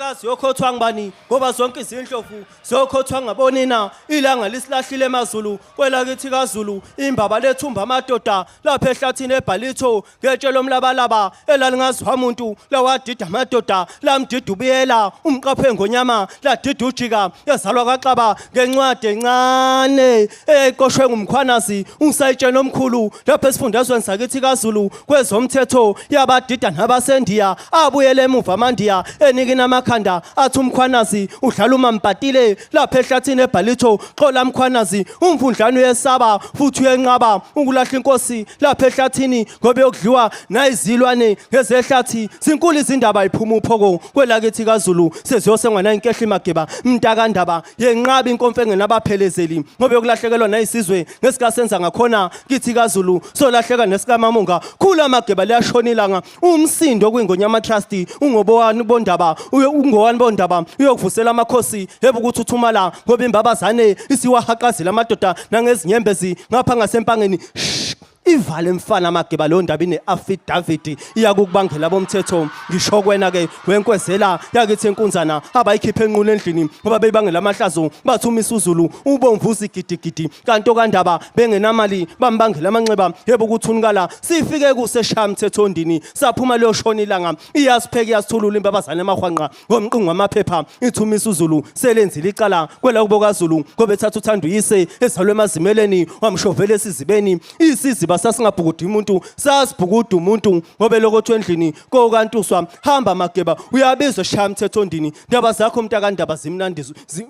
Indlovukazi yokhothwa ngubani ngoba zonke izindlovu zokhothwa ngabonina. Ilanga lisilahlile emaZulu kwelakithi kaZulu, imbaba lethumba amadoda lapha ehlathini eBhalitho ngetshe lomlabalaba elalingaziwa muntu, lawadida amadoda, lamdida ubuyela umqapho engonyama, ladida ujika yazalwa kaXaba ngencwadi encane eyayiqoshwe nguMkhwanazi uSayitsheni omkhulu lapha esifundazweni sakithi kaZulu. Kwezomthetho yabadida nabaseNdiya, abuyele emuva amaNdiya enikina amakhanda, athi uMkhwanazi udlala umampatile lapha ehlathini eBhalitho. Xola Mkhwanazi, umvundlane uyesaba futhi uyenqaba ukulahla inkosi lapha ehlathini ngoba yokudliwa nayizilwane ngezehlathi. Zinkulu izindaba iphuma uphoko kwelakithi kaZulu, seziyosengwa nayinkehli mageba mntakandaba. Yenqaba inkomfa engenabaphelezeli ngoba yokulahlekelwa nayisizwe ngesikasenza ngakhona kithi kaZulu, solahleka nesikamamunga. Khula mageba, liyashona ilanga. Umsindo kwingonyama trust ungobowani bondaba, ungowani bondaba uyokuvusela amakhosi ebukuthi uthumala ngoba imbabazane isiwahaqazela amadoda nangezinyembezi ngapha ngasempangeni. Shh, ivale mfana mageba leyo ndaba ine-affidavit iyakukubangela bomthetho. Ngisho kwena ke wenkwezela yakithi enkunzana abayikhiphe enqula endlini ngoba beyibangela amahlazo, bathi uMisuzulu ubomvu uzigidigidi kanti okandaba bengenamali bambangela amanxeba. Yebo ukuthunikala sifike kuseshaya mthetho ndini, saphuma liyoshona ilanga. Iyasipheka iyasithulula imbabazane emahwanqa ngomqingo wamaphepha, ithi uMisuzulu selenzile icala kwelakubo kaZulu ngoba ethatha uthando uyise ezalwe emazimeleni wamshovela esizibeni. Isiziba sasingabhukudi umuntu, sasibhukuda umuntu ngoba elokothwe endlini kokantuswa. Hamba mageba, uyabizwa shaya mthetho ndini. Ndaba zakho mntakandaba zimnandi,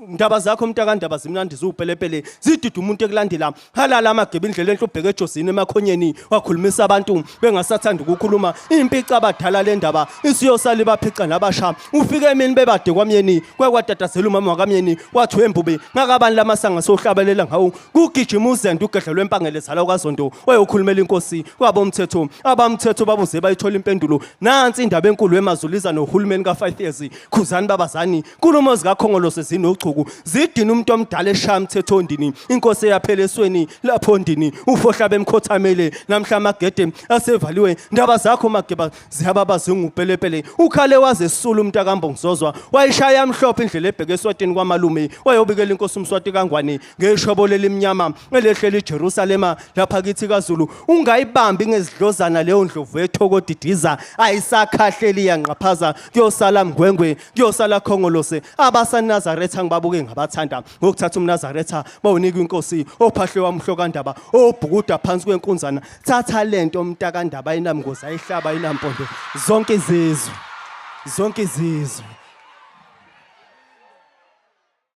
ndaba zakho mntakandaba zimnandi ziwupelepele, zidida umuntu ekulandela. Halala amageba, indlela enhle ubheke ejozini emakhonyeni wakhulumisa abantu bengasathanda ukukhuluma. Impica abadala le ndaba isiyosala ibaphica nabasha. Ufike emini bebade kwamyeni kwekwatatazela umama wakamyeni wathi wembube ngakabani lamasanga sohlabelela ngawo. Kugijima uzendo ugedla lwempangele zala kwaZondo wayokhulumela inkosi kwabomthetho. Abamthetho babuze bayithola impendulo. Nansi indaba enkulu emaZulu iza nohulumeni ka-5 years. Khuzani babazani, nkulumo zikaKhongolose zinochuku, zidina umuntu omdala eshaya mthetho ndini. Inkosi eyaphela esweni lapho ndini ufohla bemkhothamele namhla amagede asevaliwe. Ndaba zakho mageba ziyababa zingupelepele. Ukhale waze sisula umntakambongizozwa wayishaya mhlophe indlela ebheke eswatini kwamalume wayobikela inkosi uMswati kaNgwane ngeshobo lelimnyama elehleli iJerusalema lapha kithi kaZulu. Ungayibambi ngezidlozana leyo ndlovu ethokodidiza, ayisakhahleli yanqaphaza. Kuyosala Mngwengwe, kuyosala Khongolose abasaNazaretha ngibabuke ngabathanda ngokuthatha umNazaretha bawunika inkosi ophahle wamhlokandaba obhukuda phansi kwenkunzana. Thatha lento mntakandaba, ayinamngozi, ayihlaba, ayinampondo. Zonke izizwe, zonke izizwe.